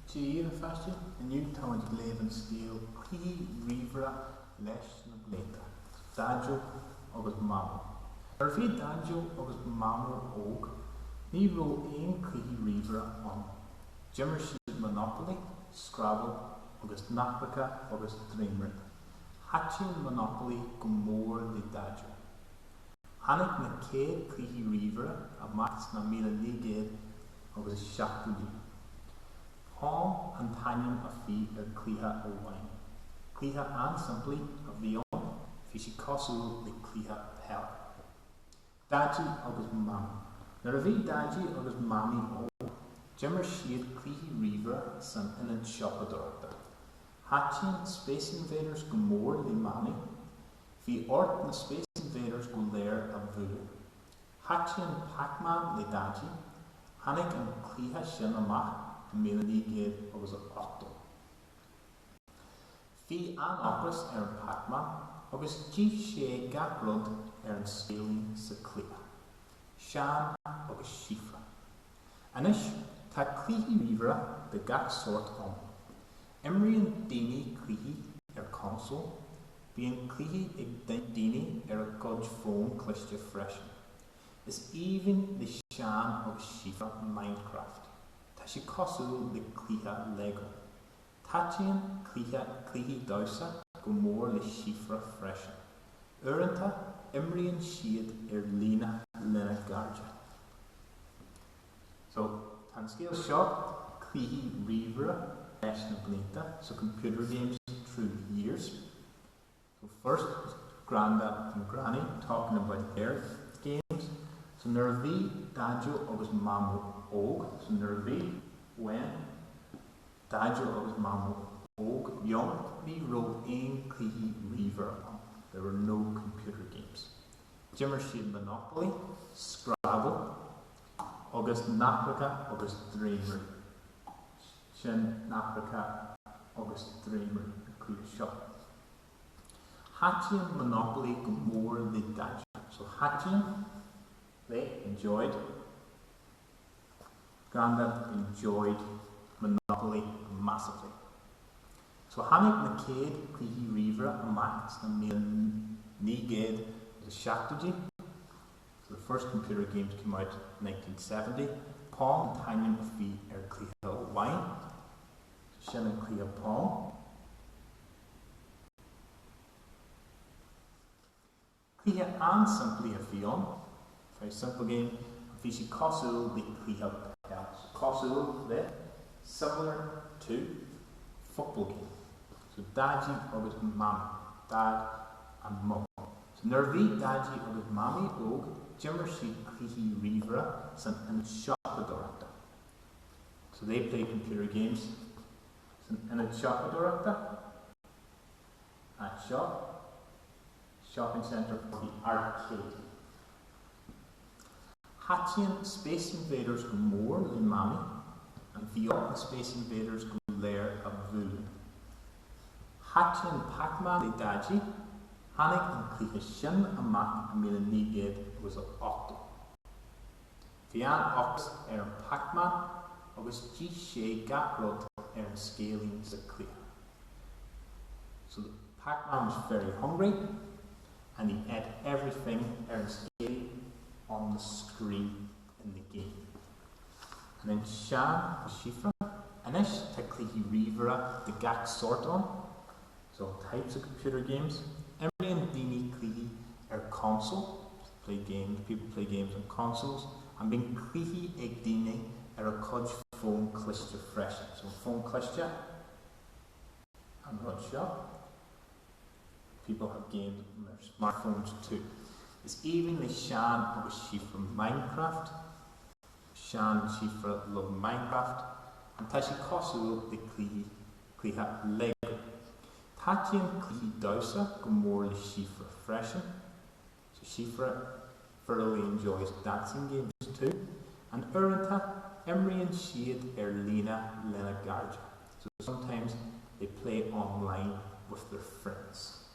Dia daoibh, a pháistí. Inniu táimid ag léamh an scéal Cluichí Ríomhaire leis na Blianta, Daideo agus Mamó. Nuair a bhí Daideo agus Mamó óg, ní raibh aon cluichí ríomhaire ann. D'imir siad Monopoly, Scrabble agus Nathracha agus Dréimirí. Thaitin Monopoly go mór le Daideo. Tháinig na chéad cluichí ríomhaire amach sna 1970idí. Pong an t-ainm a bhí ar cluiche amháin. Cluiche an-simplí a bhí ann, bhí sé cosúil le cluiche peile. Daidí agus Mamaí. Nuair a bhí Daidí agus Mamaí óg, d'imir siad cluichí ríomhaire san ionad siopadóireachta. Thaitin Space Invaders go mór le Mamaí. Bhí ort na Space Invaders go léir a bhualadh. Thaitin Pac-Man le Daidí. Tháinig an cluiche sin amach i 1980. Bhí an-ocras ar an Pac-Man agus d'ith sé gach rud ar an scáileán sa chluiche. Seán agus Síofra. Anois tá cluichí ríomhaire de gach sórt ann. Imríonn daoine cluichí ar consól, bíonn cluichí ag daoine ar a gcuid fón cliste freisin. Is aoibhinn le Seán agus Síofra Minecraft. Tá sé cosúil le cluiche Lego. Taitníonn cluiche cluichí damhsa go mór le Síofra freisin. Uaireanta, imríonn siad ar líne lena gcairde. So, tá an scéal seo, cluichí ríomhaire leis na blianta, so computer games through the years. So first was Grandad and Granny talking about their games. So nuair a bhí Daideo agus Mamó óg, so nuair a bhí, when, Daideo agus Mamó óg, young, ní raibh aon cluichí ríomhaire ann, there were no computer games. D'imir siad Monopoly, Scrabble agus Nathracha agus Dréimirí. Sin Nathracha agus Dréimirí, an cluiche seo. Thaitin Monopoly go mór le Daideo. So thaitin, they enjoyed, Grandad enjoyed Monopoly massively. So tháinig na chéad cluichí ríomhaire amach sna 1970idí. So the first computer games came out in 1970. Pong an t-ainm a bhí ar cluiche amháin. So sin an cluiche Pong. Cluiche an-simplí a bhí ann, very simple game, bhí sé cosúil le cluiche peile. So cosúil le, similar to, football game. So Daidí agus Mamaí, Dad and Mum. So nuair a bhí Daidí agus Mamaí óg, d'imir siad cluichí ríomhaire san ionad siopadóireachta. So they played computer games san ionad siopadóireachta. At shop, shopping centre or the arcade. Thaitin Space Invaders go mór le Mamaí and bhí ort na Space Invaders go léir a bhualadh. Thaitin Pac-Man le Daidí, tháinig an cluiche sin amach i 1980. Bhí an-ocras ar an Pac-Man agus d'ith sé gach rud ar an scáileán sa chluiche. So the Pac-Man was very hungry and he ate everything ar an scáileán on the screen in the game. And then Seán agus Síofra, Anois tá cluichí ríomhaire de gach sórt ann, so all types of computer games. Imríonn daoine cluichí ar consól, play games, people play games on consoles, and bíonn cluichí ag daoine ar a gcuid fón cliste freisin. So fón cliste, an rud seo. People have games on their smartphones too. Is aoibhinn le Seán agus Síofra Minecraft. Seán and Síofra love Minecraft and tá sé cosúil le cluichí cluiche Lego. Taitníonn cluichí damhsa go mór le Síofra freisin. So Síofra thoroughly enjoys dancing games too and uaireanta imríonn siad ar líne lena gcairde. So sometimes they play online with their friends.